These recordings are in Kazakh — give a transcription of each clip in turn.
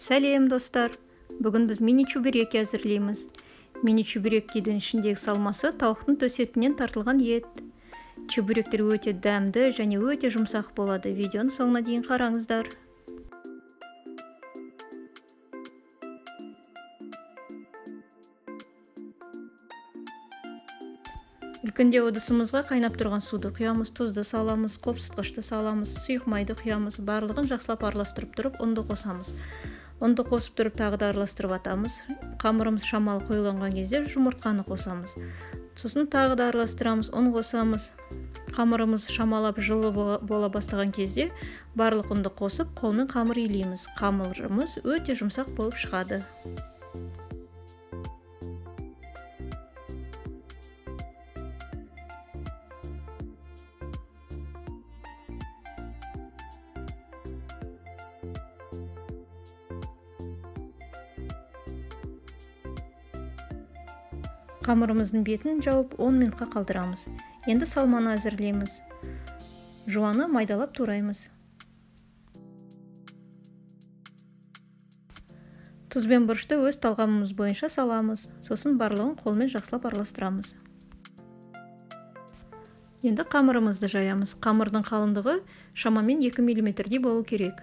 Сәлем, достар! Бүгін біз мини чебуреки әзірлейміз. Мини чебурекидің ішіндегі салмасы тауықтың төс етінен тартылған ет. Чебуректер өте дәмді және өте жұмсақ болады. Видеоның соңына дейін қараңыздар. Үлкендеу ыдысымызға қайнап тұрған суды құямыз, тұзды саламыз, қопсытқышты саламыз, сұйық майды құямыз. Барлығын жақсылап араластырып тұрып, ұнды қосамыз. Ұнды қосып тұрып тағы да араластырып атамыз. Қамырымыз шамалы қоюланған кезде жұмыртқаны қосамыз. Сосын тағы да араластырамыз, ұн қосамыз. Қамырымыз шамалап жылы бола бастаған кезде барлық ұнды қосып, қолмен қамыр илейміз. Қамырымыз өте жұмсақ болып шығады. Қамырымыздың бетін жауып 10 минутқа қалдырамыз. Енді салманы әзірлейміз. Жуаны майдалап тураймыз. Тұз бен бұрышты өз талғамымыз бойынша саламыз. Сосын барлығын қолмен жақсылап араластырамыз. Енді қамырымызды жаямыз. Қамырдың қалыңдығы шамамен 2 миллиметрдей болу керек.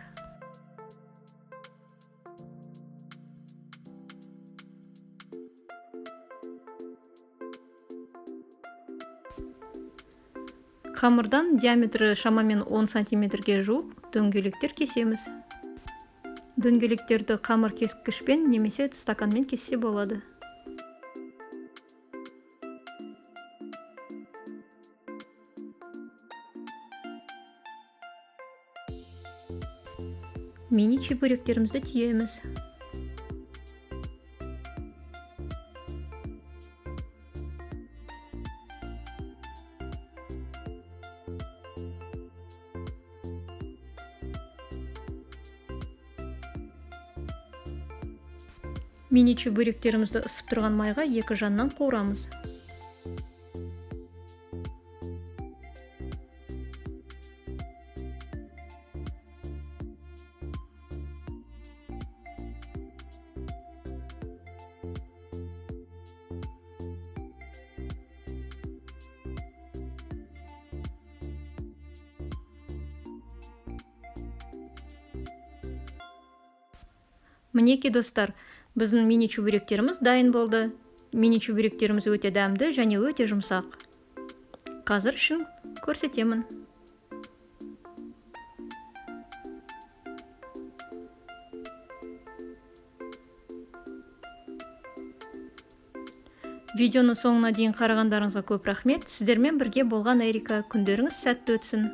Қамырдан диаметрі шамамен 10 сантиметрге жуық дөңгелектер кесеміз. Дөңгелектерді қамыр кескішпен немесе стаканмен кессе болады. Мини чебуректерімізді түйеміз. Мини чебуректерімізді ысып тұрған майға екі жаннан қуырамыз. Мінекей, достар, біздің мини чебуректеріміз дайын болды. Мини чебуректеріміз өте дәмді және өте жұмсақ. Қазір ішін көрсетемін. Видеоның соңына дейін қарағандарыңызға көп рахмет. Сіздермен бірге болған Эрика. Күндеріңіз сәтті өтсін.